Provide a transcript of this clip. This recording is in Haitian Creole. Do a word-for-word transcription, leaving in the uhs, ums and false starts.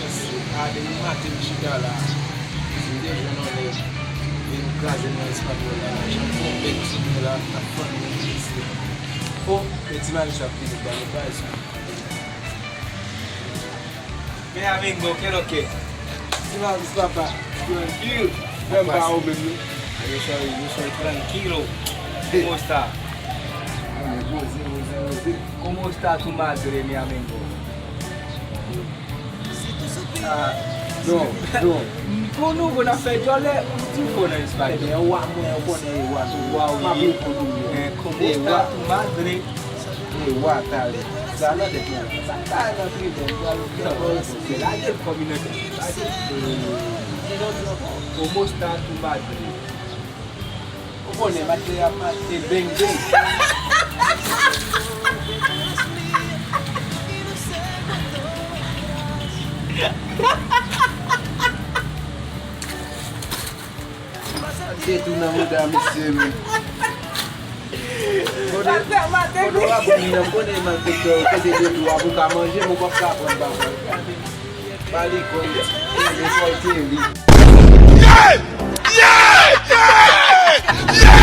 A, depi maten m chita la, m te jwenn yon nèg vin kraze m nan espanyòl la, jan m pran bèk ti nèg la, t ap fann mwen jis. O, men ti Malis ap vini, ba nou bay sa. Men Amengo, kè lòkè? Ti Malis papa, trankil. Menm pa ou menm non. Yo soy, yo soy tranquilo. ¿Cómo está? Poze, poze, poze. ¿Cómo está tu madre, mi amigo? Ah, non, non. Konnen w konn ap fè djòlè, ou di w fò nan espanyòl. Ebyen, wa mwen, ou konnen wa tou. Wa, wi. M ap reponn ou. Eh, ¿cómo está tu madre? E wa, talè. Sa nan tèt mwen. Sa ta nan prive, m pral fè yon reponn. Lage l kòm inan tèt. Lage l. ¿Cómo está tu madre? Ou konnen, mache ap mache, beng, beng. Te tou nan mouda misye, men. Kote, kote w ap vin nan, kote malfektè, kote de tou, avoka manje, mwen p ap ka pran bagay. Ba li kòb, revolte li.